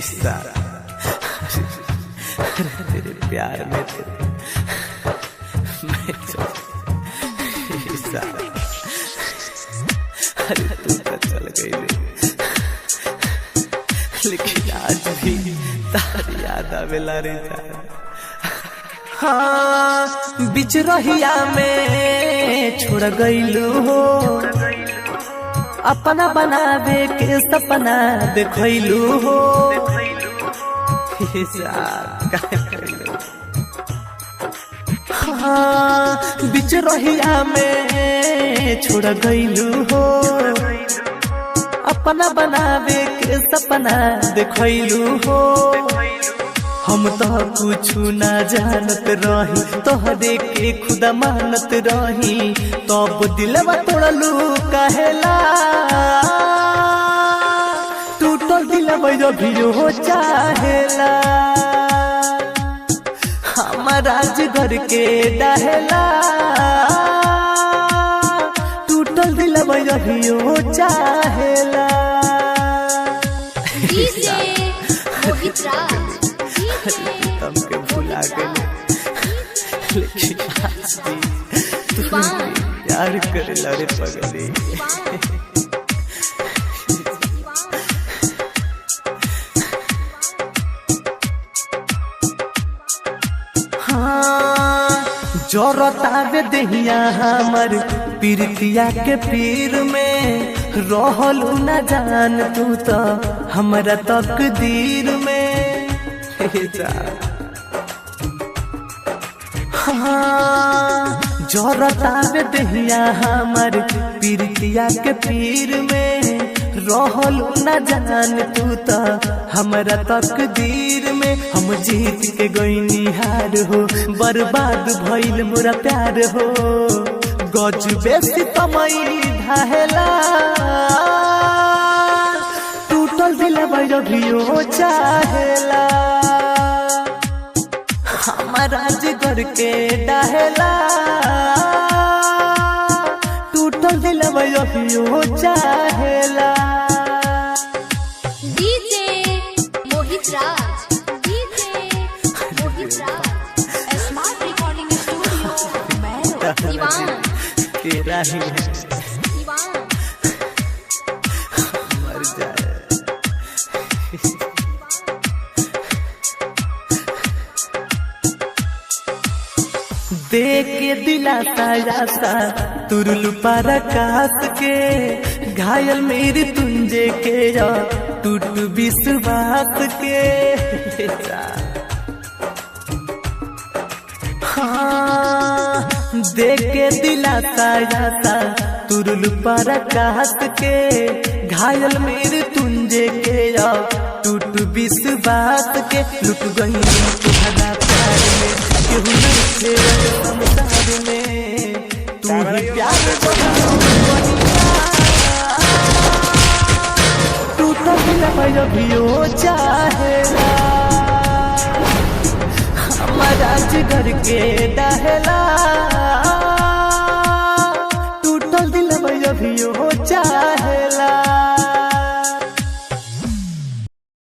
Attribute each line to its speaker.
Speaker 1: सारा अरे तेरे प्यार में तो मैं तो सारा, अरे तू तो चल गई रे, लेकिन आज भी तारी याद आवेला रे जान। हाँ, बिच रहिया में छोड़ गईलू हो, अपना बनावे के सपना देखलू हो। हे जान, काहे कइलू? हाँ, बिच रहिया में छोड़ गईलू हो, अपना बनावे के सपना देखलू हो। हम तो कुछ ना जानत रही, तोहरे के खुदा मानत रही, तब दिलवा तोड़लू कहेला। टूटल दिलवा अभियो चाहेला, हमारा घर के डहेला। टूटल दिलवा अभियो चाहेला।
Speaker 2: डीजे मोहित राज, डीजे
Speaker 1: तुमके भुला गए, लेकिन आज भी तू प्यार करे रे पगली। हाँ, जरतावे दहिया हमर पीरतिया के पीर में, रहलू न जान तू तो हमरा तकदीर में। हे जा। हाँ, जरतावे दहिया हमर पीरतिया के पीर में, रहलू न जान तू तो हमरा तकदीर में। हम जीत के गईनी हार हो, बर्बाद भइल मोरा प्यार हो। गजबे सितमई ढाहेला, टूटल दिलवा अभियो चाहेला, हमारा जिगर के डहेला। टूटल दिलवा अभियो चाहेला।
Speaker 2: DJ Mohit Raj, DJ Mohit Raj, smart recording studio Mehro, Siwan,
Speaker 1: तेरा ही है
Speaker 2: सिवान।
Speaker 1: मर जाए। देख के दिलासा आशा तुरलू पारा कास के, घायल मेरी तुंजे के या टूट विश्वास के। हाँ, देख के दिलासा आशा तुरलू पारा कास के, घायल मेरे तुंजे के या टूट विश्वास के। लुट गई तुम्हारा प्यार में, केहू नहीं थे संसार में, तू ही प्यार टूटा दिलवा अभियो चाहेला, हमारा जिगर के डहेला।